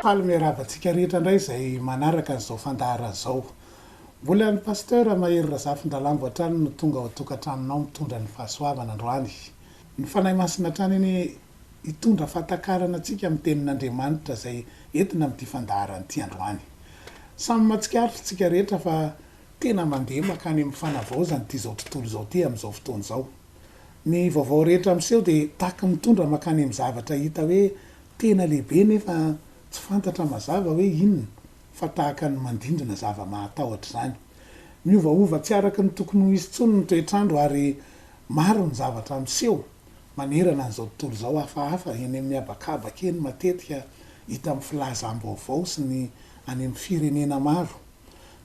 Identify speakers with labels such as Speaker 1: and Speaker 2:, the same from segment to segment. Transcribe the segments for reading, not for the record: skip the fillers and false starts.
Speaker 1: Faly miarahaba antsika rehetra indray izay manaraka an'izao fandaharana izao. Mbola ny Pasteur Mahery Razafindralambo hatrany no tonga ao an-tokantranonao mitondra ny fahasoavana androany. Ny Fanahy Masina hatrany anie hitondra fahatakarana antsika amin'ny Tenin'Andriamanitra izay entina amin'ity fandaharana ity androany. Samy mahatsikaritra isika rehetra fa tena mandeha mankany amin'ny fanavaozana ity izao tontolo izao ity amin'izao fotoana izao. Ny vaovao rehetra miseho dia tahaky ny mitondra mankany amin'ny zavatra hita hoe tena lehibe nefa tsy fantatra mazava hoe inona fa tahaka ny mandindona zava-mahatahotra izany. Miovaova tsy araka ny tokony ho izy intsony ny toetr'andro ary maro ny zavatra miseho manerana an'izao tontolo izao hafahafa eny amin'ny habakabaka eny matetika hita amin'ny filazam-baovao sy ny any amin'ny firenena maro.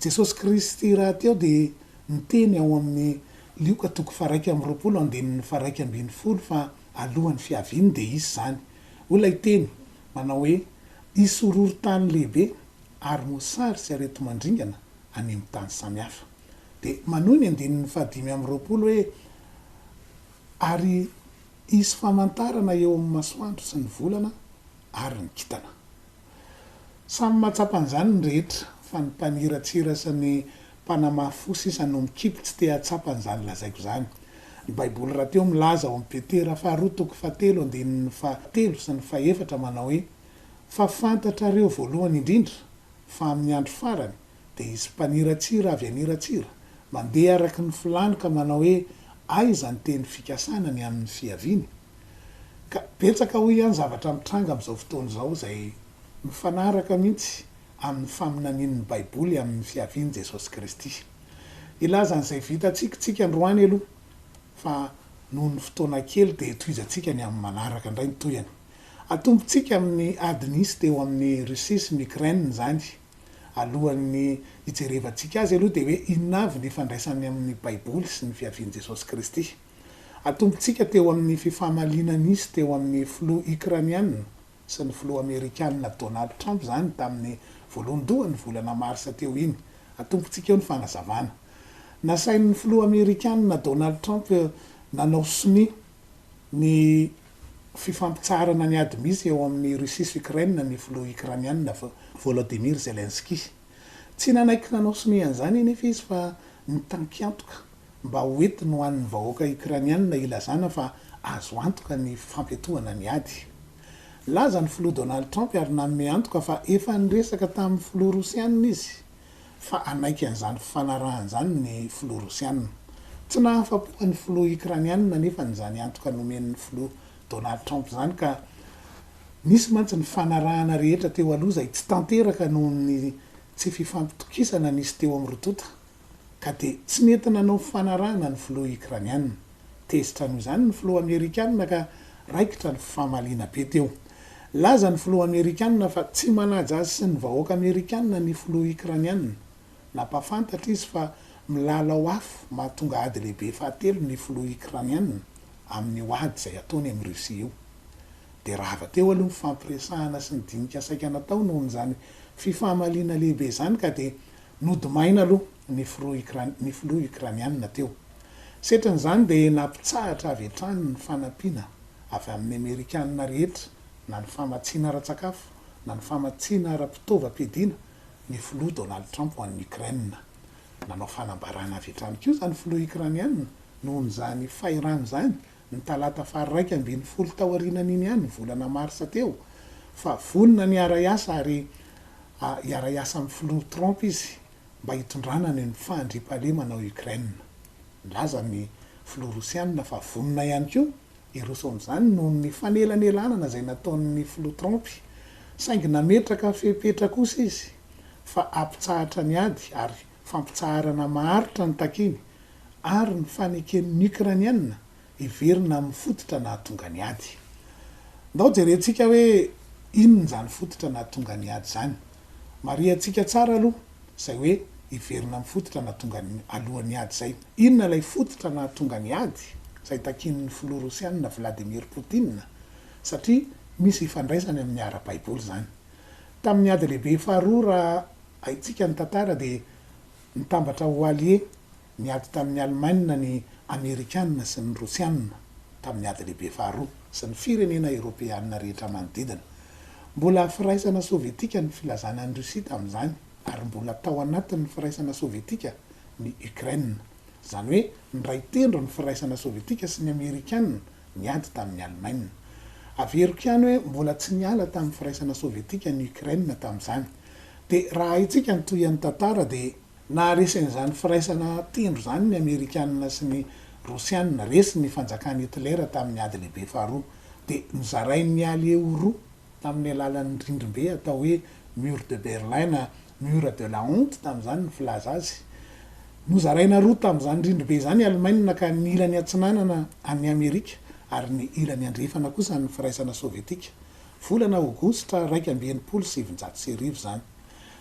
Speaker 1: Jesosy Kristy rahateo dia niteny ao amin'ny Lioka toko faha-21 andininy faha-11 fa alohan'ny fiaviany dia hisy izany. Hoy ilay teny, manao hoe, Hisy horohorontany lehibe ary mosary sy areti-mandringana any amin'ny tany samihafa. Dia manohy ny andininy faha-25 hoe, Ary hisy famantarana eo amin'ny masoandro sy ny volana ary ny kintana. Samy mahatsapa an'izany ny rehetra fa ny mpaniratsira sy ny mpanamafy fo sisa no mikipy tsy te hahatsapa an'izany lazaiko izany. Ny baiboly rahateo milaza ao amin'ny Petera faharoa toko fahatelo andininy fahatelo sy ny fahefatra manao hoe, Fa fantatrareo voalohany indrindra fa amin'ny andro farany dia hisy mpaniratsira avy haniratsira, mandeha araka ny filàny ka manao hoe, Aiza ny teny fikasana ny amin'ny fiaviany? Ka betsaka hoy aho ny zavatra mitranga amin'izao fotoana izao izay mifanaraka mihitsy amin'ny faminanian'ny Baiboly amin'ny fiavian'i Jesosy Kristy. Hilaza an'izay vitantsika tsika androany aloha fa noho ny fotoana kely dia tohizantsika ny amin'ny manaraka indray ny tohiny. Atombontsika amin'ny ady nisy teo amin'ny Russie sy ny Ukraine izany. Alohan'ny hijerevantsika azy aloha dia hoe inona avy ny ifandraisany amin'ny Baiboly sy ny fiavian'i Jesosy Kristy. Atombontsika teo amin'ny fifamaliana nisy teo amin'ny filoha Ukrainiana sy ny filoha Amerikana Donald Trump izany tamin'ny voalohandohan'ny volana marsa teo iny. Atombontsika eo ny fanazavana. Nasain'ny filoha Amerikana Donald Trump nanao sonia ny fifampitsaharana ny ady misy eo amin'i Russie sy Ukraine ny filoha Ukrainiana Volodymyr Zelensky. Tsy nanaiky nanao sonia an'izany anefa izy fa nitankiantoka mba ho entiny ho an'ny vahoaka Ukrainiana hilazana fa azo antoka ny fampiatohana ny ady. Nilaza ny filoha Donald Trump ary nanome antoka fa efa niresaka tamin'ny filoha Rosiana izy fa hanaiky an'izany fifanarahana izany ny filoha Rosiana. Tsy nahafa-po an'ny filoha Ukrainiana anefa izany antoka nomen'ny filoha Donald Trump izany ka nisy mantsy ny fanarahana rehetra teo aloha izay tsy tanteraka noho ny tsy fifampitokisana nisy teo amin'ny roa tonta. ka dia tsy nety nanao fifanarahana ny filoha Ukrainiana. Tezitra noho izany ny filoha Amerikana ka raikitra ny fifamaliana be teo. Nilaza ny filoha Amerikana fa tsy manaja azy sy ny vahoaka Amerikana ny filoha Ukrainiana. Nampahafantatra izy fa milalao afo mahatonga ady lehibe fahatelo ny filoha Ukrainiana amin'io ady izay ataony amin'i Russie io. Dia rava teo aloha ny fifampiresahana sy ny dinika saika natao nohon'izany fifamaliana lehibe izany ka dia Nody maina aloha ny filoha ny filoha Ukrainiana teo. Setrin'izany dia nampitsahatra avy hatrany ny fanampiana avy amin'ny Amerikana rehetra na ny famatsiana ara-tsakafo na ny famatsiana ara-pitaovam-piadiana ny filoha Donald Trump ho an'i Ukraine. Nanao fanambarana avy hatrany koa izany filoha Ukrainiana nohon'izany fahirano izany ny talata faha 11 taorianan'iny ihany, volana marsa teo, fa vonona ny hiara-hiasa ary hiara-hiasa amin'ny filoha Trump izy mba hitondrana ny fandriampahalemana ao Ukraine. Nilaza ny filoha rosiana fa vonona ihany koa hiroso amin'izany noho ny fanelanelanana izay nataon'ny filoha Trump, saingy nametraka fepetra kosa izy fa hampitsahatra ny ady ary fampitsaharana maharitra no takiany ary ny faneken'ny Ukrainiana hiverina amin'ny fototra nahatonga ny ady. Ndao jerentsika hoe inona izany fototra nahatonga ny ady izany. Marihantsika tsara aloha izay hoe hiverina amin'ny fototra nahatonga ny alohan'ny ady izay. Inona ilay fototra nahatonga ny ady izay takian'ny filoha rosianina Vladimir Poutine? Satria misy ifandraisany amin'ny ara-baiboly izany. Tamin'ny ady lehibe faharoa raha haintsika ny tantara dia nitambatra ho alliés Niady tamin'i Alemaina ny Amerikana sy ny Rosiana tamin'ny Ady Lehibe Faharoa, sy ny firenena Eoropeana rehetra manodidina. Mbola Firaisana Sovietika ny filazana an'i Russie tamin'izany ary mbola tao anatin'ny Firaisana Sovietika ny Ukraine. Izany hoe niray tendro ny Firaisana Sovietika sy ny Amerikana niady tamin'i Alemaina. Averiko ihany hoe mbola tsy niala tamin'ny Firaisana Sovietika ny Ukraine tamin'izany. Dia raha haintsika ny tohian'ny tantara dia naharesy an'izany firaisana tendro izany ny Amerikana sy ny Rosiana, resy ny fanjakan'i Hitler tamin'ny ady lehibe faharoa. Dia nozarain'ny Alliés ho roa tamin'ny alalan'ny rindrim-be atao hoe Mur de Berlin na Mur de la honte tamin'izany ny filaza azy. Nozaraina roa tamin'izany rindrim-be izany i Alemaina ka ny ilany atsinanana an'i Amerika ary ny ilany andrefana kosa an'ny Firaisana Sovietika. Volana Aogositra 1961 izany.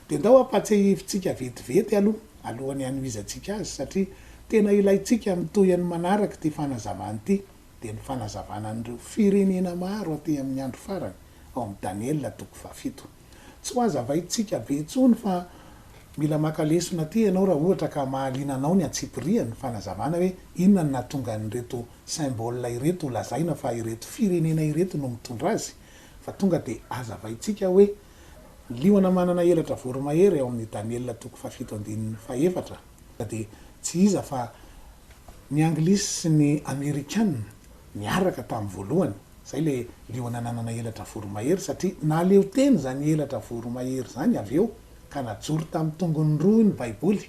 Speaker 1: Dia ndao hampatsiahivintsika vetivety aloha alohan'ny hanohizantsika azy satria tena ilaintsika mitohy an'ny manaraka ity fanazavana ity dia ny fanazavana an'ireo firenena maro aty amin'ny andro farany ao amin'ny Daniela toko fahafito. Tsy ho hazavaintsika be intsony fa mila maka lesona aty ianao raha ohatra ka mahaliana anao ny antsipiriany, fanazavana hoe inona no nahatonga an'ireto symbole ireto ho lazaina fa ireto firenena ireto no mitondra azy fa tonga dia hazavaintsika hoe ny liona manana elatra voromahery ao amin'ny Daniela toko fahafito andininy fahefatra dia tsy iza fa ny anglisy sy ny amerikana niaraka tamin'ny voalohany. Izay ilay liona nanana elatra voromahery satria nahaleo tena izany elatra voromahery izany avy eo ka najoro tamin'ny tongony roa ny Baiboly.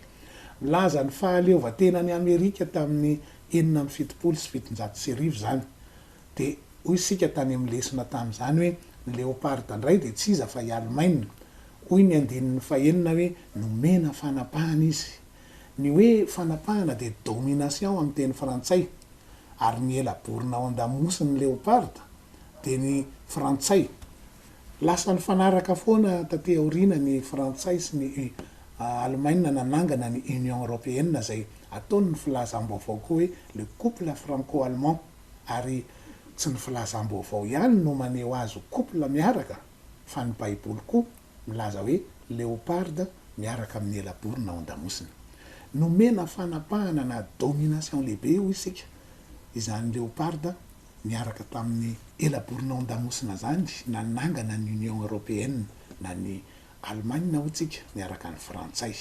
Speaker 1: Milaza ny fahaleovantenan'i Amerika tamin'ny 1776 izany. Dia hoy isika tany amin'ny lesona tamin'izany hoe ny leopard indray dia tsy iza fa i Alemaina. Hoy ny andininy fahenina hoe nomena fanapahana izy. Ny hoe fanapahana dia domination amin'ny teny frantsay. Ary ny ela-borona ao an-damosin'ny leopard dia ny frantsay. Lasa nifanaraka foana taty aoriana ny frantsay sy ny Alemaina nanangana ny Union Européenne izay ataon'ny filazam-baovao koa hoe le couple franco-allemand. Ary tsy ny filazam-baovao ihany no maneho azy ho couple miaraka fa ny baiboly koa milaza hoe leopard miaraka amin'ny ela-borona ao an-damosina. Nomena fanapahana na domination lehibe hoy isika izany leopard niaraka tamin'ny ela-borona ao an-damosina izany nanangana ny Union Européenne na ny Allemagne hoy tsika miaraka ny frantsay.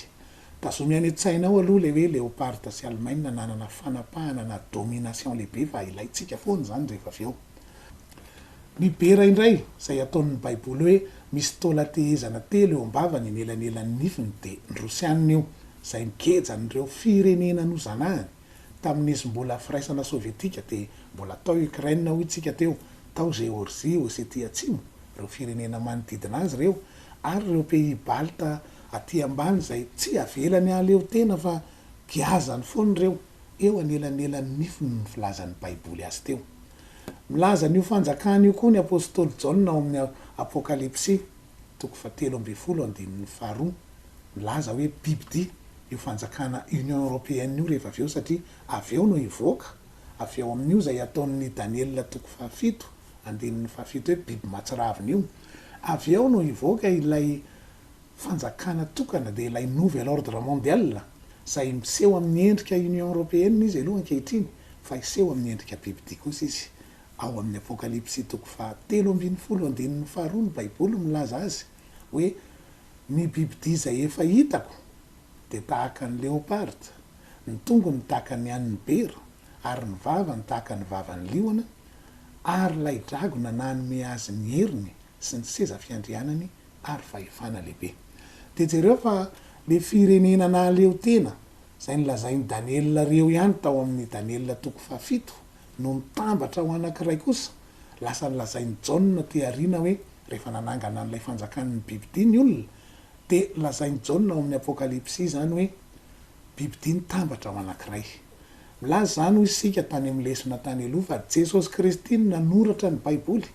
Speaker 1: Tazomy any an-tsaina ao aloha ilay hoe leopard sy Allemagne nanana fanapahana na domination lehibe fa ilaintsika foana izany rehefa avy eo. Ny bera indray, izay ataon'ny Baiboly hoe misy taolan-tehezana telo eo am-bavany anelanelan'ny nifiny dia ny Rosianina io, izay migeja an'ireo firenena nozanahany tamin'izy mbola Firaisana Sovietika dia mbola tao Ukraine hoy tsika teo, tao Géorgie, Ossetie Atsimo, ireo firenena manodidina azy ireo, ary ireo pays balte aty ambany izay tsy avelany hahaleo tena fa giazany foana ireo, eo anelanelan'ny nifiny ny filazan'ny Baiboly azy teo. Milaza an'io fanjakana io koa ny apostoly Jaona ao amin'ny Apokalypsy, toko fahatelo ambin'ny folo andininy faharoa. Milaza hoe bibidia io fanjakana Union Européenne io rehefa avy eo satria avy eo no hivoaka avy ao amin'io izay ataon'ny Daniela toko fahafito andininy fahafito hoe biby mahatsiravina io. Avy eo no hivoaka ilay fanjakana tokana dia ilay nouvel ordre mondial izay miseho amin'ny endrika Union Européenne izy aloha ankehitriny fa hiseho amin'ny endrika bibidia kosa izy. Ao amin'ny Apokalypsy toko faha 13 andininy faharoa ny Baiboly milaza azy hoe ny bibidia izay efa hitako dia tahaka ny leopard, ny tongony tahaka ny an'ny bera ary ny vavany tahaka ny vavan'ny liona ary ilay dragona nanome azy ny heriny sy ny seza fiandrianany ary fahefana lehibe. Dia jereo fa le firenena nahaleo tena izay nolazain'i Daniela reo ihany tao amin'ny Daniela toko fahafito no nitambatra ho anankiray kosa, lasa nolazain'i Jaona aty aoriana hoe rehefa nanangana an'ilay fanjakan'ny bibidia ny olona dia lazain'i Jaona ao amin'ny Apokalypsy izany hoe bibidia nitambatra ho anankiray. Milaza izany hoy isika tany amin'ny lesona tany aloha fa Jesosy Kristy no nanoratra ny Baiboly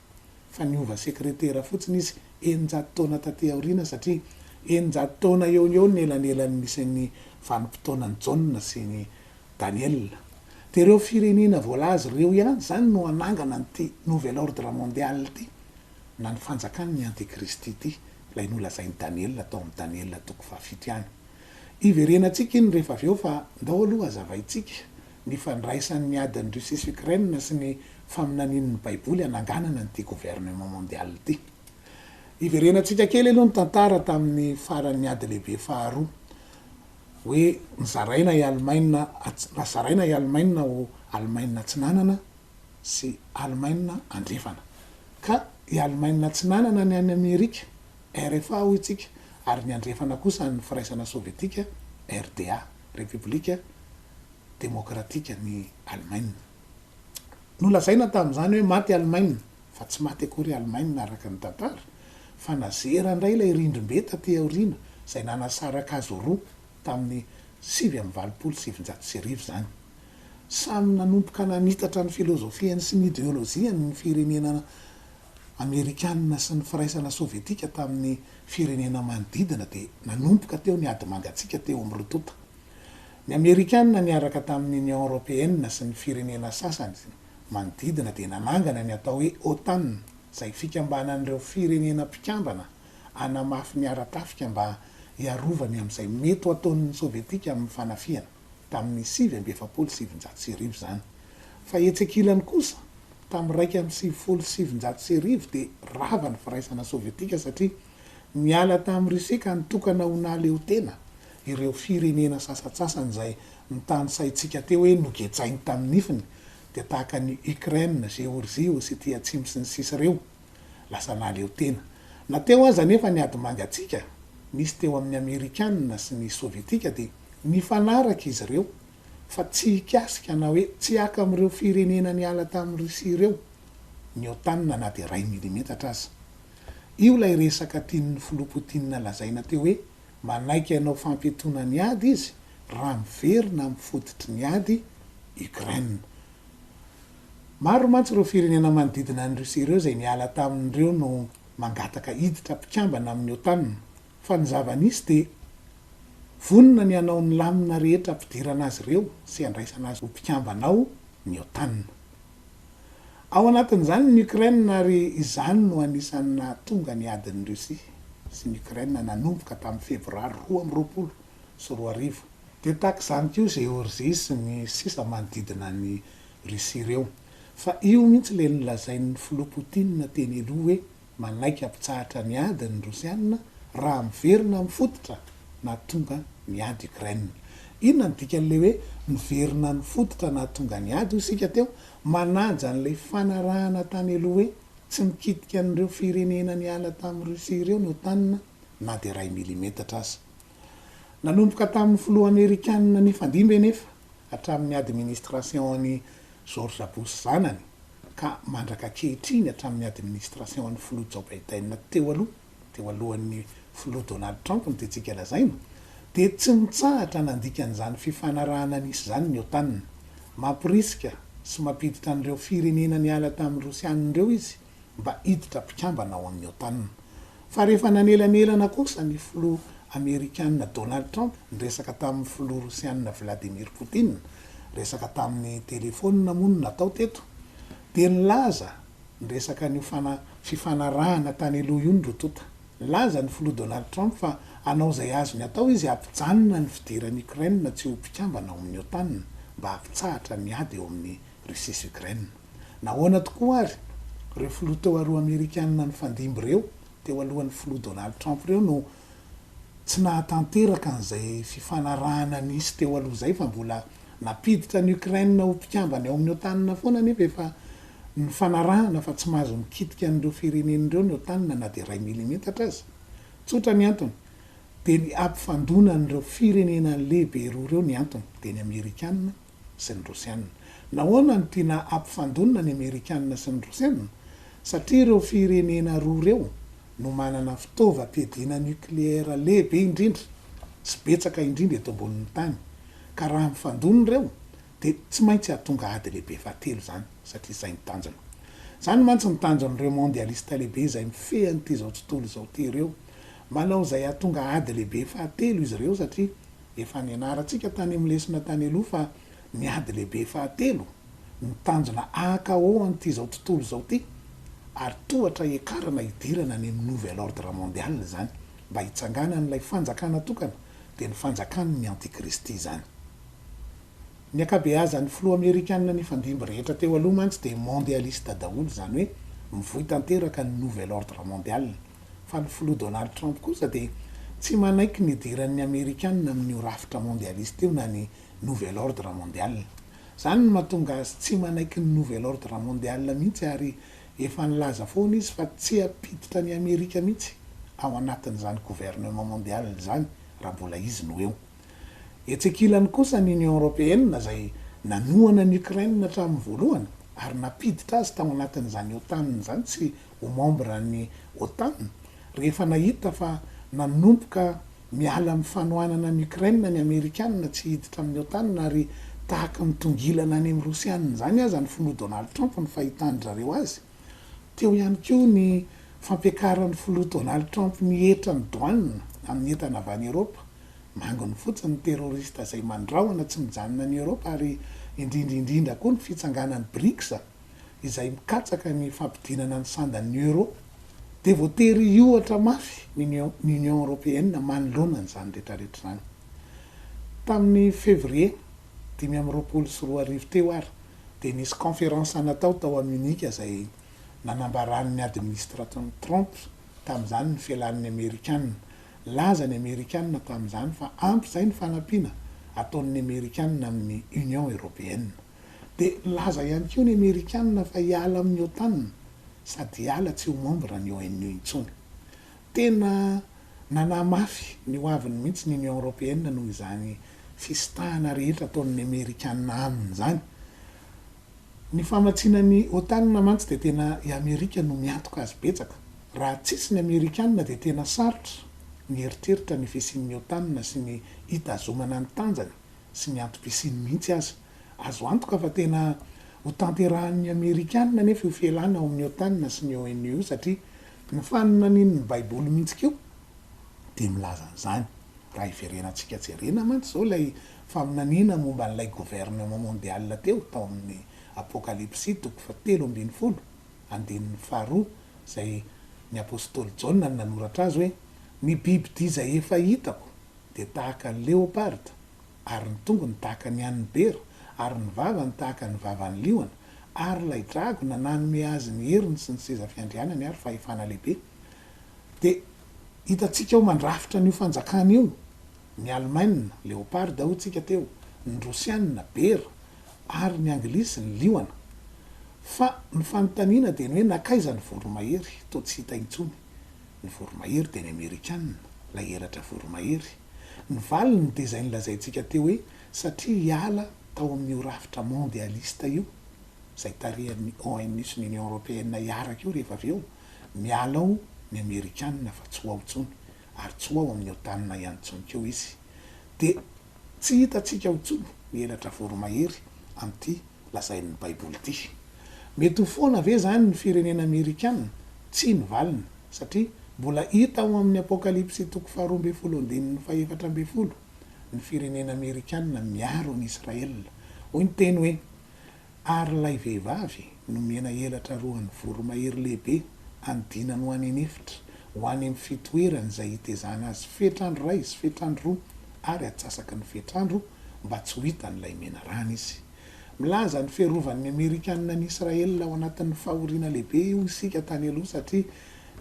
Speaker 1: fa niova sekretera fotsiny izy 600 taona taty aoriana satria 600 taona eo ho eo ny elanelan'ny nisy ny vanim-potoanan'i Jaona sy ny Daniela. Dia ireo firenena voalaza ireo ihany izany no hanangana an'ity nouvel ordre mondial ity na ny fanjakan'ny antikristy ity, ilay nolazain'i Daniela tao amin'ny Daniela toko fahafito ihany. Hiverenantsika iny rehefa avy eo fa ndao aloha hazavaintsika ny ifandraisan'ny adin'i Russie sy Ukraine sy ny faminanian'ny baiboly hananganana an'ity gouvernement mondial ity. Hiverenantsika kely aloha ny tantara tamin'ny faran'ny ady lehibe faharoa. Hoe nozaraina i Alemaina, nazaraina i Alemaina ho Alemaina Atsinanana sy Alemaina Andrefana. Ka i Alemaina Atsinanana ny any Amerika, RFA hoy tsika, ary ny Andrefana kosa an'ny Firaisana Sovietika, RDA, Repoblika Demokratika ny Alemaina. Nolazaina tamin'izany hoe maty Alemaina, fa tsy maty akory Alemaina araka ny tantara, fa nazera indray ilay rindrim-be taty aoriana izay nanasaraka azy roa tamin'ny 1989 izany. Samy nanomboka nanitatra ny filozofiany sy ny ideolojiany ny firenena amerikanina sy ny Firaisana Sovietika tamin'ny firenena manodidina dia nanomboka teo ny ady mangatsiaka teo amin'ny roa tonta. Ny Amerikanina niaraka tamin'ny Union Européenne sy ny firenena sasany manodidina dia nanangana ny atao hoe OTAN izay fikambanan'ireo firenena mpikambana hanamafy ny ara-tafika mba hiarovany amin'izay mety ho ataon'ny Sovietika amin'ny fanafihana, tamin'ny 1949 izany. Fa etsy ankilany kosa, tamin'ny 1991 dia rava ny Firaisana Sovietika satria niala tamin'i Russie ka nitokana ho nahaleotena ireo firenena sasantsasany izay notanisaintsika teo hoe nogejainy tamin'ny nifiny dia tahaka an'i Ukraine, Géorgie, Ossetie Atsimo sy ny sisa ireo lasa nahaleo tena. Na teo aza anefa ny ady mangatsiaka nisy teo amin'ny Amerikana sy ny Sovietika dia nifanaraka izy ireo fa tsy hikasika na hoe tsy haka amin'ireo firenena niala tamin'i Russie ireo ny OTAN na dia iray milimetatra aza. Io ilay resaka tian'ny filoha Poutine lazaina teo hoe manaiky hanao fampiatoana ny ady izy raha miverina amin'ny fototry ny ady Ukraine. Maro mantsy ireo firenena manodidina an'i Russie ireo izay niala tamin'ireo no mangataka hiditra mpikambana amin'ny OTAN. Fa ny zava-nisy dia vonona ny hanao ny lamina rehetra hampidirana azy ireo sy handraisana azy ho mpikambana ao ny OTAN. Ao anatin'izany ny Ukraine ary izany no anisan'ny nahatonga ny adin'i Russie sy ny Ukraine nanomboka tamin'ny febroary 2022. Dia tahaka izany koa Géorgie sy ny sisa manodidina an'i Russie ireo. Fa io mihitsy ilay nolazain'ny filoha Poutine teny aloha hoe manaiky hampitsahatra ny ady ny Rosiana raha miverina amin'ny fototra nahatonga ny ady Ukraine. Inona no dikan'ilay hoe miverina amin'ny fototra nahatonga ny ady hoy isika teo? Manaja an'ilay fanarahana tany aloha hoe tsy mikitika an'ireo firenena niala tamin'i Russie ireo ny OTAN na dia iray milimetatra aza. Nanomboka tamin'ny filoha amerikanina nifandimby anefa, hatramin'ny administration-n'i George Bush zanany ka mandraka ankehitriny hatramin'ny administration-n'ny filoha Joe Biden teo aloha, teo alohan'ny filoha Donald Trump no tiantsika lazaina, dia tsy nitsahatra nandika an'izany fifanarahana nisy izany ny OTAN. Mamporisika sy mampiditra an'ireo firenena niala tamin'ny Rosiana ireo izy mba hiditra mpikambana ao amin'ny OTAN. Fa rehefa nanelanelana kosa ny filoha amerikana Donald Trump niresaka tamin'ny filoha rosiana Vladimir Putin, resaka tamin'ny telefaonina moa no natao teto, dia nilaza niresaka an'io fana fifanarahana tany aloha io ny roa tonta. Nilaza ny filoha Donald Trump fa hanao izay azony atao izy hampijanona ny fidiran'i Ukraine tsy ho mpikambana ao amin'ny OTAN mba hampitsahatra ny ady eo amin'i Russie sy Ukraine. Nahoana tokoa ary ireo filoha teo aloha amerikanina nifandimby ireo, teo alohan'ny filoha Donald Trump ireo no tsy nahatanteraka an'izay fifanarahana nisy teo aloha izay fa mbola nampiditra an'i Ukraine ho mpikambana eo amin'ny OTAN foana nefa efa nifanarahana fa tsy mahazo mikitika an'ireo firenena ireo ny OTAN na dia iray milimetatra aza. Tsotra ny antony, dia ny hampifandona an'ireo firenena lehibe roa ireo ny antony, dia ny amerikanina sy ny Rosiana. Nahoana no tiana hampifandonina ny Amerikana sy ny Rosiana? Satria ireo firenena roa ireo no manana fitaovam-piadiana nucléaire lehibe indrindra sy betsaka indrindra eto ambonin'ny tany. Ka raha mifandona ireo dia tsy maintsy hahatonga ady lehibe fahatelo izany satria izay no tanjona. Izany mantsy no tanjon'ireo mondialiste lehibe izay mifehy an'ity izao tontolo izao ity ireo. Manao izay hahatonga ady lehibe fahatelo izy ireo satria Efa nianarantsika tany amin'ny lesona tany aloha fa ny ady lehibe fahatelo no tanjona AKO an'ity izao tontolo izao ity ary tohatra hiakarana hidirana any amin'ny nouvel ordre mondial izany mba hitsanganan'ilay fanjakana tokana dia ny fanjakan'ny antikristy izany. Ny ankabeazan'ny filoha amerikana nifandimby rehetra teo aloha mantsy dia mondialiste daholo izany hoe mivoy tanteraka ny nouvel ordre mondial. Fa ny filoha Donald Trump kosa dia tsy manaiky ny hidiran'ny Amerikanina amin'io rafitra mondialiste io na ny nouvel ordre mondial. Izany no mahatonga azy tsy manaiky ny nouvel ordre mondial mihitsy ary efa nilaza foana izy fa tsy hampiditra an'i Amerika mihitsy ao anatin'izany gouvernement mondial izany raha mbola izy no eo. Etsy ankilany kosa ny Union Européenne izay nanohana an'i Ukraine hatramin'ny voalohany ary nampiditra azy tao anatin'izany otan izany tsy ho membre ny otan rehefa nahita fa nanomboka miala amin'ny fanohanana an'i Ukraine ny Amerikana tsy hiditra amin'ny otan ary tahaka mitongilana any amin'ny Rosiana izany aza ny filoha Donald Trump ny fahitan-dry zareo azy. Teo ihany koa ny fampiakaran'ny filoha Donald Trump ny hetran'ny douane amin'ny entana avy any Eropa. Manginy fotsiny ny terroriste izay mandrahona tsy mijanona any Eropa ary indrindra indrindra koa ny fitsanganan'ny Brics izay mikatsaka ny fampidinana ny sandan'ny Euro. Dia voatery hiohatra mafy ny ny Union Européenne manoloana an'izany rehetra rehetra izany. Tamin'ny Février 2025 teo ary dia nisy conférence natao tao Munich izay nanambaran'ny administration Trump tamin'izany ny fialan'ny Amerikana. Nilaza ny Amerikana tamin'izany fa ampy izay ny fanampiana ataon'ny Amerikana amin'ny Union Européenne. Dia nilaza ihany koa ny Amerikana fa hiala amin'ny OTAN sady hiala tsy ho membre ny ONU intsony. Tena nanahy mafy ny ho aviny mihitsy ny Union Européenne noho izany fisintahana rehetra ataon'ny Amerikana aminy izany. Ny famatsiana ny OTAN mantsy dia tena i Amerika no miantoka azy betsaka. Raha tsisy ny Amerikana dia tena sarotra ny eritreritra ny fisian'ny OTAN sy ny hitazomana ny tanjany sy ny antom-pisiany mihitsy aza. Azo antoka fa tena ho tanterahan'ny Amerikana anefa io fialana ao amin'ny OTAN sy ny ONU io satria ny faminanian'ny Baiboly mihitsy koa dia milaza an'izany. Raha hiverenantsika jerena mantsy izao ilay faminaniana momba an'ilay gouvernement mondial teo tao amin'ny Apokalypsy toko fahatelo ambinifolo andininy faharoa izay ny apostoly Jaona no nanoratra azy hoe, Ny bibidia izay efa hitako dia tahaka ny leoparda, ary ny tongony tahaka ny an'ny bera, ary ny vavany tahaka ny vavan'ny liona, ary ilay dragona nanome azy ny heriny sy ny seza fiandrianany ary fahefana lehibe. Dia hitantsika ao mandrafitra an'io fanjakana io ny Alemaina, leoparda hoy tsika teo, ny Rosiana, bera, ary ny Anglisy, ny liona. Fa ny fanontaniana dia ny hoe nankaiza ny voromahery? Toa tsy hita intsony. Ny voromahery dia ny Amerikana, ilay elatra voromahery. Ny valiny dia izay nolazaintsika teo hoe satria hiala tao amin'io rafitra mondialiste io, izay tarihan'ny ONU sy ny Union Européenne hiaraka io rehefa avy eo, miala ao ny Amerikana fa tsy ho ao intsony. ary tsy ho ao amin'ny otan ihany intsony koa izy. Dia tsy hitantsika ao intsony ny elatra voromahery amin'ity lazain'ny Baiboly ity. Mety ho foana ve izany ny firenena amerikana? Tsia ny valiny, satria mbola hita ao amin'ny Apokalypsy toko faharoa ambinifolo andininy fahefatra ambinifolo ny firenena amerikana miaro an'i Israel. Hoy ny teny hoe, Ary ilay vehivavy nomena elatra roan'ny voromahery lehibe hanidinany ho any an'efitra, ho any amin'ny fitoerany izay hitezana azy fetr'andro iray sy fetr'andro roa ary atsasaky ny fetr'andro mba tsy ho hitan'ilay menarana izy. Milaza ny fiarovan'ny Amerikanina an'i Israel ao anatin'ny fahoriana lehibe io isika tany aloha satria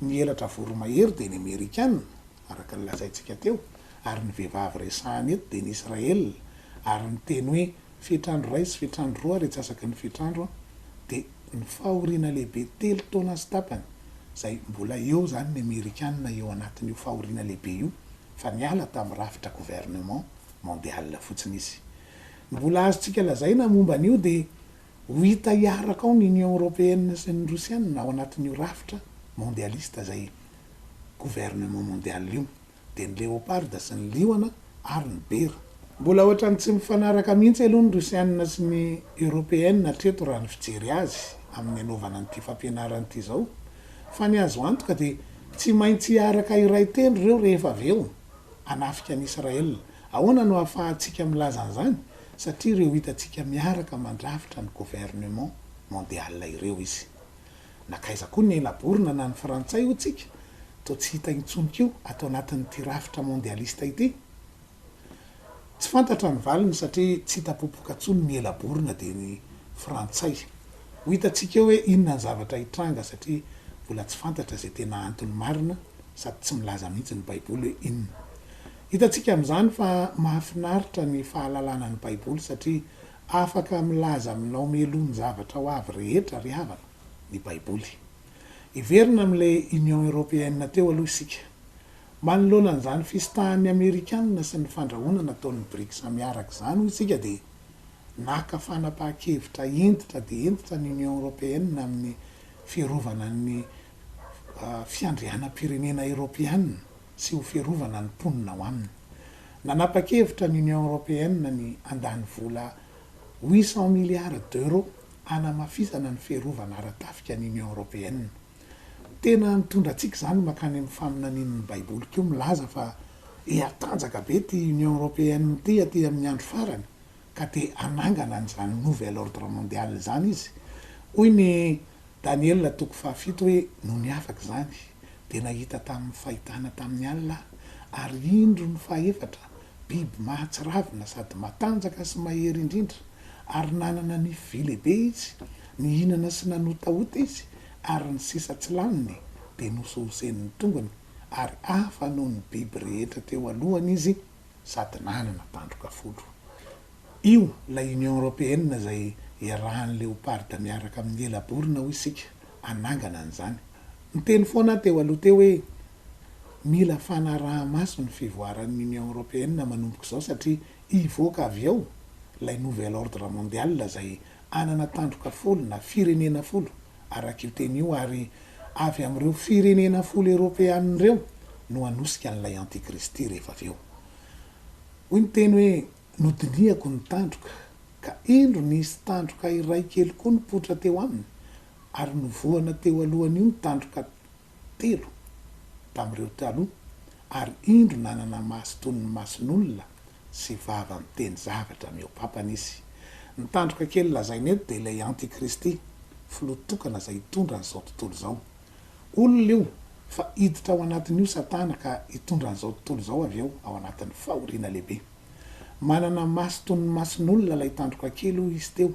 Speaker 1: ny elatra voromahery dia ny Amerikanina, araka ny lazaintsika teo, ary ny vehivavy resahana eto dia ny Israel, ary ny teny hoe Fetr'andro iray sy fetr'andro roa ary antsasaky ny fetr'andro dia ny fahoriana lehibe telo taona sy tapany izay mbola eo izany ny amerikana eo anatin'io fahoriana lehibe io fa niala tamin'ny rafitra gouvernement mondial fotsiny izy. Ny mbola azontsika lazaina momba an'io dia ho hita hiaraka ao ny Union Européenne sy ny Rosiana ao anatin'io rafitra mondialiste izay gouvernement mondial io. dia ny leoparda sy ny liona ary ny bera. Mbola ohatran'ny tsy mifanaraka mihitsy aloha ny Rosiana sy ny Européenne hatreto raha ny fijery azy amin'ny anaovana an'ity fampianarana ity izao, fa ny azo antoka dia tsy maintsy hiaraka hiray tendro ireo rehefa avy eo hanafika an'i Israel. Ahoana no ahafahantsika milaza an'izany? Satria ireo hitantsika miaraka mandrafitra ny gouvernement mondial ireo izy. Nankaiza koa ny elaborina na ny frantsay hoy tsika? Toa tsy hita intsony koa ato anatin'ity rafitra mondialiste ity? Tsy fantatra ny valiny satria tsy hita popoka intsony ny elaborina dia ny frantsay. Ho hitantsika eo hoe inona ny zavatra hitranga satria mbola tsy fantatra izay tena antony marina. Sady tsy milaza mihitsy ny Baiboly hoe inona. Hitantsika amin'izany fa mahafinaritra ny fahalalana ny Baiboly satria afaka milaza aminao mialoha ny zavatra ho avy rehetra ry havana ny Baiboly. Hiverina amin'ilay Union Européenne teo aloha isika. Manoloana an'izany fisintahan'ny Amerikanina sy ny fandrahonana ataon'ny Brics miaraka izany hoy isika dia naka fanapahan-kevitra hentitra dia hentitra ny Union Européenne amin'ny fiarovana ny fiandrianam-pirenena Eoropeana sy ho fiarovana ny mponina ao aminy. Nanapa-kevitra ny Union Européenne ny handany vola 800 milliards d'euros hanamafisana ny fiarovana ara-tafika ny Union Européenne. Tena mitondra antsika izany mankany amin'ny faminanian'ny Baiboly koa milaza fa hihatanjaka be ity Union Européenne ity aty amin'ny andro farany ka te hanangana an'izany nouvel ordre mondial izany izy. Hoy ny Daniela toko fahafito hoe, Nony afaka izany, dia nahita tamin'ny fahitana tamin'ny alina aho, ary indro ny fahefatra, biby mahatsiravina sady matanjaka sy mahery indrindra, ary nanana nify vy lehibe izy, nihinana sy nanotahota izy, ary ny sisa tsy laniny dia nosohosen'ny tongony, ary hafa noho ny biby rehetra teo alohany izy, sady nanana tandroka folo. Io ilay Union Européenne izay iarahan'ny Leopard miaraka amin'ny ela-borona hoy isika, hanangana an'izany. Niteny foana aho teo aloha teo hoe mila fanaraha-maso ny fivoaran'ny Union Européenne manomboka izao satria hivoaka avy ao ilay nouvel ordre mondial izay hanana tandroka folo na firenena folo araka io teny io ary avy amin'ireo firenena folo eropeanina ireo no hanosika an'ilay antikristy rehefa avy eo. Hoy ny teny hoe, Nodinihako ny tandroka, ka indro nisy tandroka iray kely koa nipoitra teo aminy, ary novohana teo alohan'io ny tandroka telo tamin'ireo taloha, ary indro nanana maso toy ny mason'olona sy vava miteny zavatra mihoa-pampana izy. Ny tandroka kely lazaina eto dia ilay Antikristy, filoha tokana izay hitondra an'izao tontolo izao. Olona io, fa hiditra ao anatin'io Satana ka hitondra an'izao tontolo izao avy eo ao anatin'ny fahoriana lehibe. Manana maso toy ny mason'olona ilay tandroka kely hoy izy teo.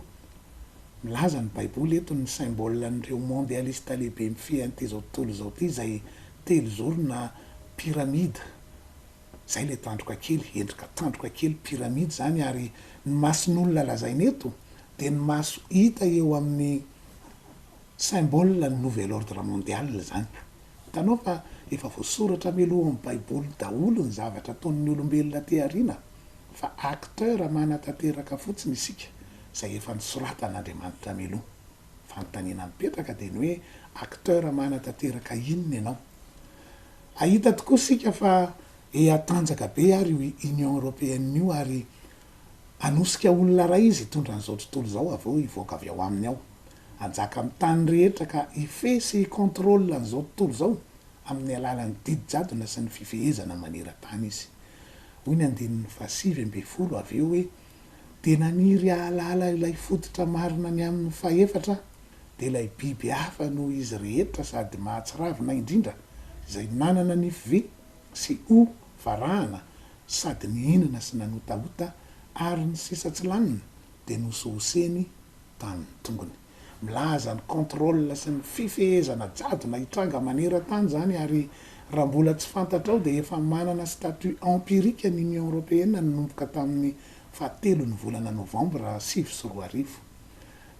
Speaker 1: Milaza ny Baiboly eto ny symbole an'ireo mondialiste lehibe mifehy an'ity izao tontolo izao ity izay telozoro na pyramide. Izay ilay tandroka kely, endrika tandroka kely pyramide izany ary ny mason'olona lazaina eto dia ny maso hita eo amin'ny symbole ny nouvel ordre mondial izany. Hitanao fa efa voasoratra mialoha ao amin'ny baiboly daholo ny zavatra ataon'ny olombelona aty aoriana fa acteur manatanteraka fotsiny isika izay efa nosoratan'Andriamanitra mialoha. Fanontaniana mipetraka dia ny hoe acteur manatanteraka inona ianao? Hahita tokoa isika fa hehatanjaka be ary io Union Européenne io ary hanosika olona iray izy hitondra an'izao tontolo izao avy eo hivoaka avy ao aminy ao. Hanjaka amin'ny tany rehetra ka hifehy sy hi-contrôle an'izao tontolo izao amin'ny alalan'ny didy jadona sy ny fifehezana maneran-tany izy. Hoy ny andininy fahasivy ambinifolo avy eo hoe, Dia naniry hahalala ilay fototra marina ny amin'ny fahefatra aho, dia ilay biby hafa noho izy rehetra sady mahatsiravina indrindra, izay nanana nify vy sy hoho varahana sady nihinana sy nanotahota ary ny sisa tsy laniny dia nosohoseny tamin'ny tongony. Milaza ny contrôle sy ny fifehezana jadona hitranga maneran-tany izany ary raha mbola tsy fantatrao dia efa manana statut empirique ny Union Européenne nanomboka tamin'ny fahatelon'ny volana novambra 2009.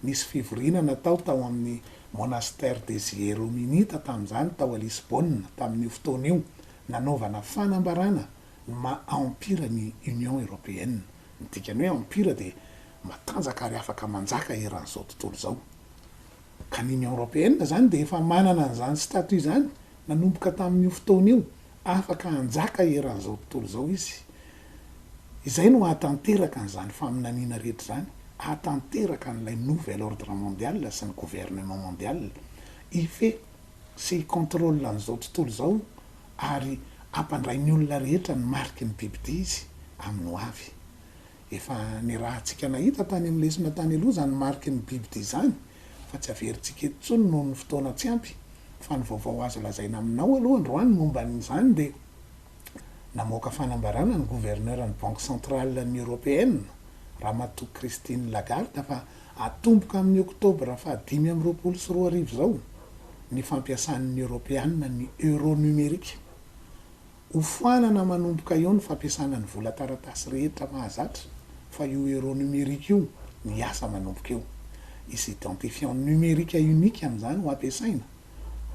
Speaker 1: Nisy fivoriana natao tao amin'ny Monastère des Hierominites tamin'izany tao Lisbonne tamin'io fotoana io nanaovana fanambarana ny maha empire ny Union Européenne. Ny dikan'ny hoe empire dia matanjaka ary afaka manjaka eran'izao tontolo izao. Ka ny Union Européenne izany dia efa manana an'izany statut izany nanomboka tamin'io fotoana io, afaka hanjaka eran'izao tontolo izao izy. Izay no hahatanteraka an'izany faminaniana rehetra izany, hahatanteraka an'ilay nouvel ordre mondial sy ny gouvernement mondial, hifehy sy hi-contrôle an'izao tontolo izao ary hampandray ny olona rehetra ny mariky ny bibidia izy amin'ny ho avy. Efa nirahantsika nahita tany amin'ny lesona tany aloha izany mariky ny bibidia izany fa tsy averintsika eto intsony noho ny fotoana tsy ampy fa ny vaovao azo lazaina aminao aloha androany momba an'izany dia namoaka fanambarana ny gouverneur ny banque centrale ny européenne Ramatoa Christine Lagarde fa atomboka amin'ny oktobra faha 2025 izao ny fampiasan'ny eoropeanina ny euro numérique. Hofoanana manomboka eo ny fampiasana ny vola taratasy rehetra mahazatra fa io euro numérique io no hiasa manomboka eo. Hisy identifiant numérique unique amin'izany ho ampiasaina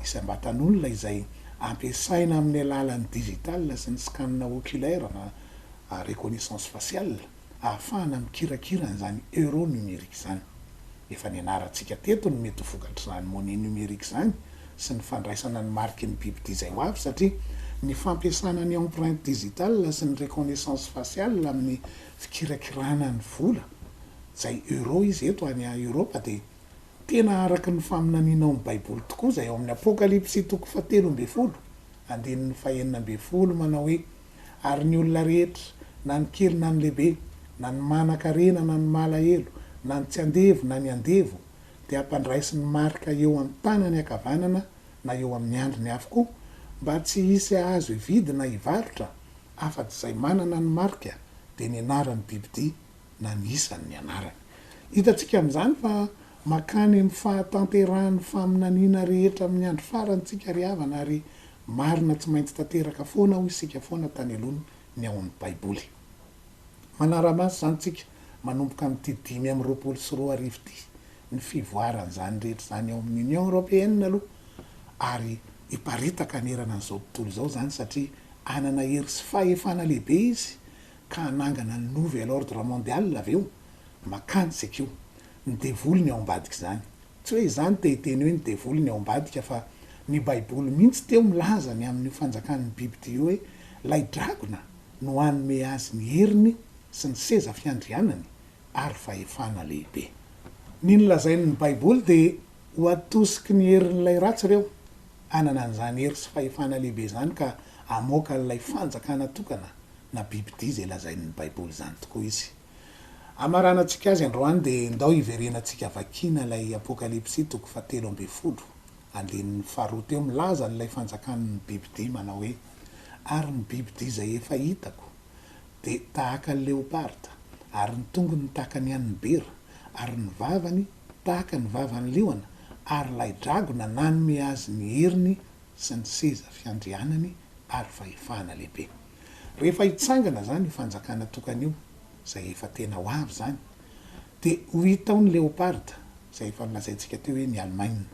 Speaker 1: isam-batan'olona izay ampiasaina amin'ny alalan'ny digital sy ny scan oculaire na reconnaissance faciale ahafahana mikirakira an'izany euro numérique izany. Efa nianarantsika teto ny mety ho vokatr'izany monnaie numérique izany sy ny fandraisana ny mariky ny bibidia izay ho avy satria ny fampiasana ny empreinte digitale sy ny reconnaissance faciale amin'ny fikirakirana ny vola izay euro izy eto any Europe dia tena araka ny faminaniana ao amin'ny baiboly tokoa izay ao amin'ny Apokalypsy toko fahatelo ambin'ny folo andininy fahenina ambin'ny folo manao hoe ary ny olona rehetra na ny kely na ny lehibe na ny manan-karena na ny malahelo na ny tsy andevo na ny andevo dia ampandraisiny marika eo amin'ny tanany ankavanana na eo amin'ny andriny avokoa mba tsy hisy ahazo hividy na hivarotra afa-tsy izay manana ny marika dia ny anaran'ny bibidia na ny isan'ny anarany. Hitantsika amin'izany fa makany amin'ny fahatanterahan'ny faminaniana rehetra amin'ny andro farany tsika ry havana ary marina tsy maintsy tanteraka foana hoy isika foana tany aloha ny ao amin'ny baiboly. Manara-maso izany tsika manomboka amin'ity 2025 ity ny fivoaran'izany rehetra izany ao amin'ny Union Européenne aloha ary hiparitaka hanerana an'izao tontolo izao izany satria hanana hery sy fahefana lehibe izy ka hanangana ny nouvel ordre mondial avy eo, makany isika io. Ny devoly ny ao ambadik'izany. Tsy hoe izany te hiteny hoe ny devoly ny ao ambadika fa ny baiboly mihitsy teo milaza ny amin'io fanjakan'ny bibidia io hoe ilay dragona no hanome azy ny heriny sy ny seza fiandrianany ary fahefana lehibe. Ny nolazain'ny baiboly dia ho atosiky ny herin'ilay ratsy ireo hanana an'izany hery sy fahefana lehibe izany ka hamoaka an'ilay fanjakana tokana na bibidia izay lazain'ny baiboly izany tokoa izy. Hamaranantsika azy androany dia ndao hiverenantsika vakiana ilay Apokalypsy toko fahatelo ambin'ny folo andininy faharoa teo milaza an'ilay fanjakan'ny bibidia manao hoe, Ary ny bibidia izay efa hitako dia tahaka ny leoparda, ary ny tongony tahaka ny an'ny bera, ary ny vavany tahaka ny vavan'ny liona, ary ilay dragona nanome azy ny heriny sy ny seza fiandrianany ary fahefana lehibe. Rehefa hitsangana izany io fanjakana tokana io, izay efa tena ho avy izany, dia ho hita ao ny leoparda, izay efa nolazaintsika teo hoe ny Alemaina.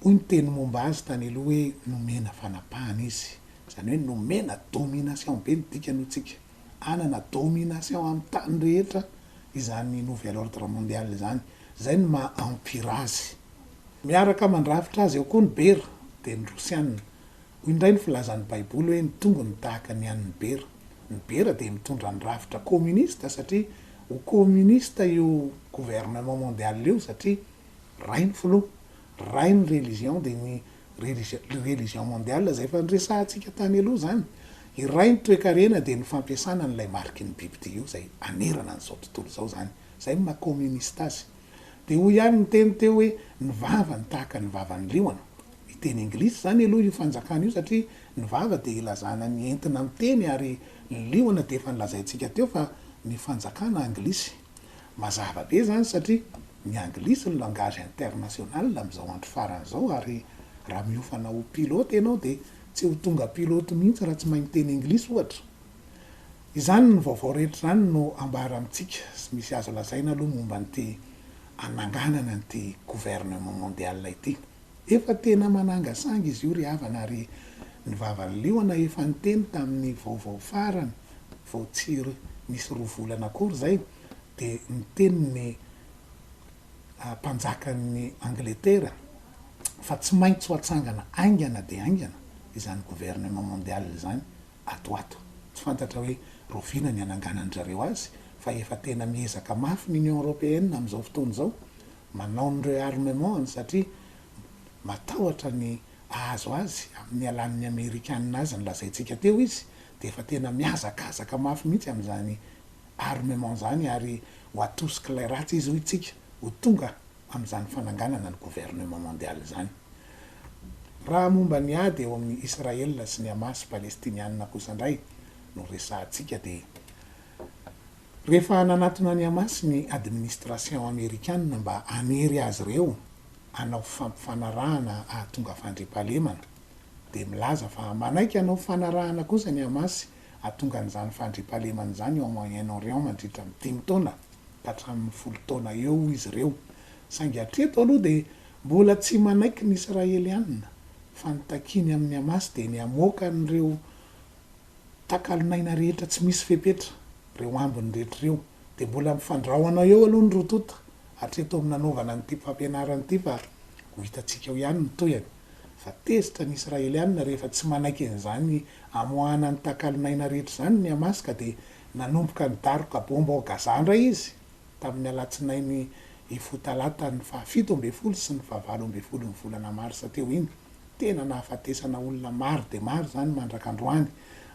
Speaker 1: Hoy ny teny momba azy tany aloha hoe nomena fanapahana izy, izany hoe nomena domination be ny dikany hoy tsika, hanana domination amin'ny tany rehetra izany nouvel ordre mondial izany, izay no maha empire azy. Miaraka mandrafitra azy ao koa ny bera, dia ny rosiana. Hoy indray ny filazan'ny baiboly hoe ny tongony tahaka ny an'ny bera. Ny bera dia mitondra ny rafitra communiste satria ho communiste io gouvernement mondial io satria ray ny filoha, ray ny religion dia ny religion mondiale izay efa niresahantsika tany aloha izany. Iray ny toekarena dia ny fampiasana an'ilay mariky ny bibidia io izay hanerana an'izao tontolo izao izany. Izay no maha communiste azy. Dia hoy ihany ny teny teo hoe ny vavany tahaka ny vavan'ny liona. Miteny anglisy izany aloha io fanjakana io satria ny vava dia ilazana ny entina miteny ary ny liona dia efa nolazaintsika teo fa ny fanjakana anglisy. Mazava be izany satria ny anglisy no langage international amin'izao andro farany izao ary raha miofana ho pilote ianao dia tsy ho tonga pilote mihitsy raha tsy mahay miteny anglisy ohatra. Izany ny vaovao rehetra izany no ambara amintsika sy misy azo lazaina aloha momba an'ity hananganana an'ity gouvernement mondial ity. Efa tena manangasanga izy io ry havana ary ny vavan'ny liona efa niteny tamin'ny vaovao farany vao tsy nisy roa volana akory izay dia niteny ny mpanjakan'ny Angletera fa tsy maintsy ho atsangana haingana dia haingana izany gouvernement mondial izany ato ato. Tsy fantatra hoe rahoviana ny hananganan-dry zareo azy fa efa tena miezaka mafy ny Union Européenne amin'izao fotoana izao manao ny rearmement-ny satria matahotra ny ahazo azy amin'ny alan'ny Amerikana azy ny lazaintsika teo izy dia efa tena mihazakazaka mafy mihitsy amin'izany armement izany ary ho atosik'ilay ratsy izy hoy tsika ho tonga amin'izany fananganana ny gouvernement mondial izany. Raha momba ny ady eo amin'i Israel sy ny Hamas palestiniana kosa indray no resahantsika dia rehefa nanatona ny Hamas ny administration amerikana mba hanery azy ireo hanao fampifanarahana hahatonga fandriampahalemana. dia milaza fa manaiky hanao fanarahana kosa ny Hamas hahatonga an'izany fandriampahalemana izany ao Moyen Orient mandritra ny dimy taona ka hatramin'ny folo taona eo hoy izy ireo. Saingy hatreto aloha dia mbola tsy manaiky ny Israelianina fa ny takiany amin'ny Hamas dia ny hamoaka an'ireo takalon'aina rehetra tsy misy fepetra, ireo ambiny rehetra ireo. Dia mbola mifandrahona eo aloha ny roa tonta hatreto amin'ny nanaovana an'ity fampianarana ity fa ho hitantsika eo ihany ny tohiny. Fa tezitra ny Israelianina rehefa tsy manaiky an'izany hamoahana ny takalon'aina rehetra izany ny Hamas ka dia nanomboka nidaroka bomba ao Gaza indray izy tamin'ny alatsinainy hifoha talata ny fahafito ambinifolo sy ny fahavalo ambinifolo ny volana marsa teo iny. Tena nahafatesana olona maro dia maro izany mandraka androany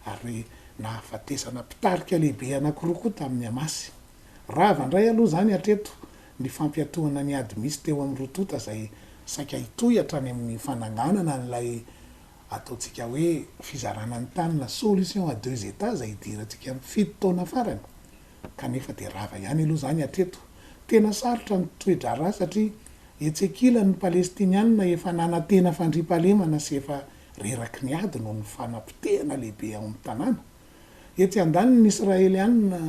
Speaker 1: ary nahafatesana mpitarika lehibe anankiroa koa tamin'ny Hamas. Rava indray aloha izany hatreto ny fampiatoana ny ady misy teo amin'ny roa tonta izay saika hitohy hatrany amin'ny fananganana an'ilay ataontsika hoe fizarana ny tany na solution à deux Etats izay hidirantsika amin'ny fito taona farany kanefa dia rava ihany aloha izany hatreto. Tena sarotra ny toe-draharaha satria etsy ankilany ny Palestinianina efa nanantena fandriampahalemana sy efa reraky ny ady noho ny fanapotehana lehibe ao amin'ny tanàna. Etsy andaniny ny Israelianina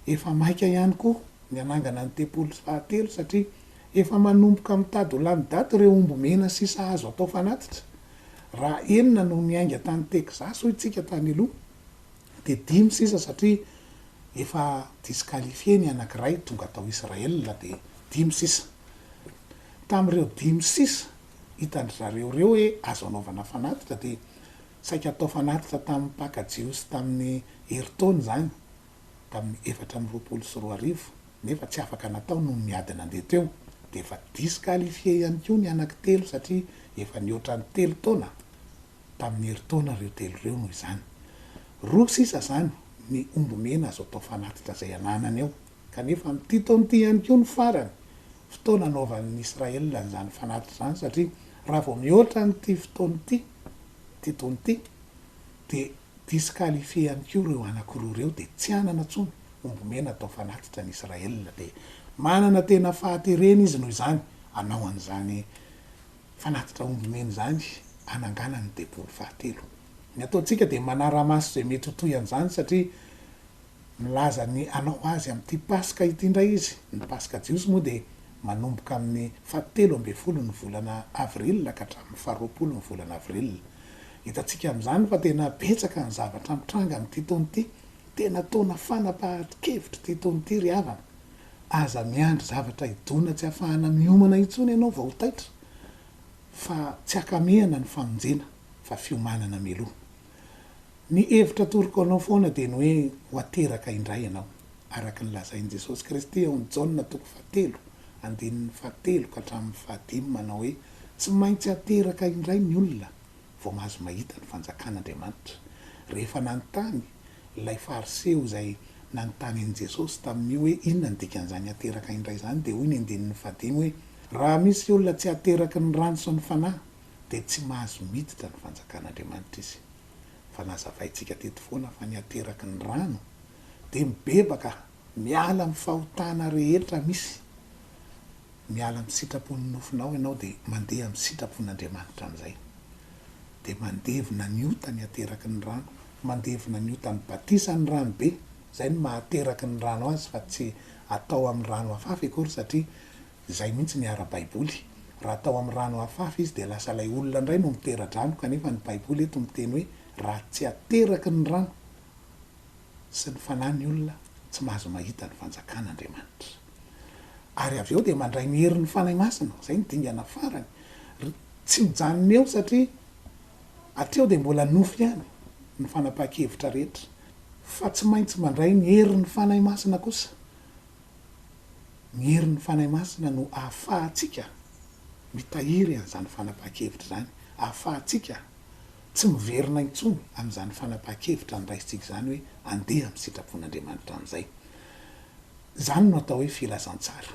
Speaker 1: efa maika ihany koa ny hanangana ny tempoly fahatelo satria efa manomboka mitady ho lany daty ireo omby mena sisa azo atao fanatitra. Raha enina no niainga tany Texas hoy tsika tany aloha dia dimy sisa satria efa disqualifié ny anakiray tonga tao Israel dia dimy sisa. Tamin'ireo dimy sisa hitan-dry zareo ireo hoe azo anaovana fanatitra dia saika atao fanatitra tamin'ny Paka Jiosy tamin'ny herintaona izany tamin'ny 2024 nefa tsy afaka natao noho ny ady nandeha teo dia efa disqualifié ihany koa ny anaky telo satria efa nihoatra ny telo taona tamin'ny herintaona ireo telo ireo noho izany. Roa sisa izany ny omby mena azo atao fanatitra izay ananany ao kanefa amin'ity taona ity ihany koa no farany fotoana anaovan'ny Israel an'izany fanatitra izany satria raha vao mihoatra an'ity fotoana ity ity taona ity dia Disqualifié ihany koa ireo anakiroa ireo dia tsy hanana intsony omby mena atao fanatitra ny Israel dia manana tena fahaterena izy noho izany hanao an'izany fanatitra omby mena izany hananganany ny tempoly fahatelo. Ny ataontsika dia manara-maso izay mety ho toy an'izany satria Milaza ny hanao azy amin'ity Paska ity indray izy. Ny Paska jiosy moa dia manomboka amin'ny fahatelo ambinifolo ny volana Avril ka hatramin'ny faharoapolo ny volana Avril. Hitantsika amin'izany fa tena betsaka ny zavatra mitranga amin'ity taona ity. Tena taona fanapahan-kevitra ity taona ity ry havana. Aza miandry zavatra hidona tsy hahafahana miomana intsony ianao vao ho taitra fa tsy hakamehana ny famonjena fa fiomanana mialoha. Ny hevitra atoroko anao foana dia ny hoe ho ateraka indray ianao, araka ny lazain'i Jesosy Kristy ao amin'ny Jaona toko fahatelo, andininy fahatelo ka hatramin'ny fahadimy manao hoe, Tsy maintsy ateraka indray ny olona vao mahazo mahita ny fanjakan'Andriamanitra. Rehefa nanontany ilay Fariseo izay nanontany an'i Jesosy tamin'io hoe inona ny dikan'izany ateraka indray izany dia hoy ny andininy fahadimy hoe, Raha misy olona tsy ateraky ny rano sy ny Fanahy dia tsy mahazo miditra ny fanjakan'Andriamanitra izy. Fa nazavaintsika teto foana fa ny ateraky ny rano dia mibebaka miala amin'ny fahotana rehetra misy, miala amin'ny sitrapon'ny nofonao ianao dia mandeha amin'ny sitrapon'Andriamanitra amin'izay. Dia mandevona ny ota ny ateraky ny rano, mandevona ny ota ny batisa ny rano be, izay no maha ateraky ny rano azy fa tsy atao amin'ny rano afafy akory satria Izay mihitsy ny ara-baiboly. Raha atao amin'ny rano afafy izy dia lasa ilay olona indray no mitera-drano kanefa ny baiboly eto miteny hoe raha tsy ateraky ny rano sy ny fanahy ny olona tsy mahazo mahita ny fanjakan'Andriamanitra. Ary avy eo dia mandray ny herin'ny Fanahy Masina, izay ny dingana farany. Tsy mijanona eo satria hatreo dia mbola nofo ihany ny fanapahan-kevitra rehetra fa tsy maintsy mandray ny herin'ny Fanahy Masina kosa Ny herin'ny Fanahy Masina no ahafahantsika mitahiry an'izany fanapahan-kevitra izany, ahafahantsika tsy miverina intsony amin'izany fanapahan-kevitra noraisintsika izany hoe andeha amin'ny sitrapon'Andriamanitra amin'izay. Izany no atao hoe filazantsara.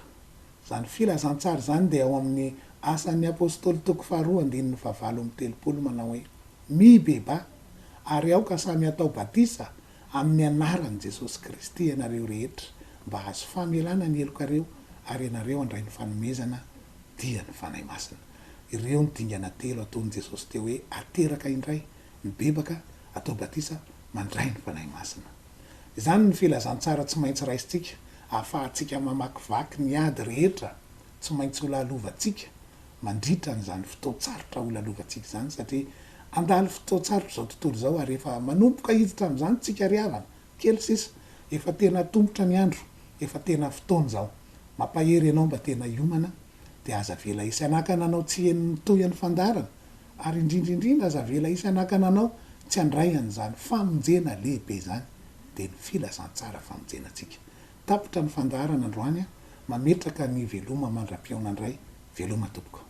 Speaker 1: Izany filazantsara izany dia ao amin'ny Asan'ny Apostoly toko faharoa andininy fahavalo amby telopolo manao hoe, Mibebaha, ary aoka samy hatao batisa Amin'ny anaran'i Jesosy Kristy ianareo rehetra mba hahazo famelana ny helokareo ary ianareo handray ny fanomezana dia ny Fanahy Masina. Ireo ny dingana telo ataon'i Jesosy teo hoe ateraka indray, mibebaka, atao batisa, mandray ny Fanahy Masina. Izany ny filazantsara tsy maintsy raisintsika ahafahantsika mamakivaky ny ady rehetra tsy maintsy ho lalovantsika mandritra an'izany fotoan-tsarotra ho lalovantsika izany satria handalo fotoan-tsarotra izao tontolo izao ary efa manomboka hiditra amin'izany tsika ry havana, kely sisa, efa tena atomotra ny andro, efa tena fotoana izao. Mampahery anao mba tena hiomana dia aza avela hisy hanakana anao tsy heno ny tohin'ny fandaharana ary indrindra indrindra aza avela hisy hanakana anao tsy handray an'izany famonjena lehibe izany dia ny filazantsara famonjena antsika. Tapitra ny fandaharana androany a, mametraka ny veloma mandra-pihaona indray, veloma tompoko.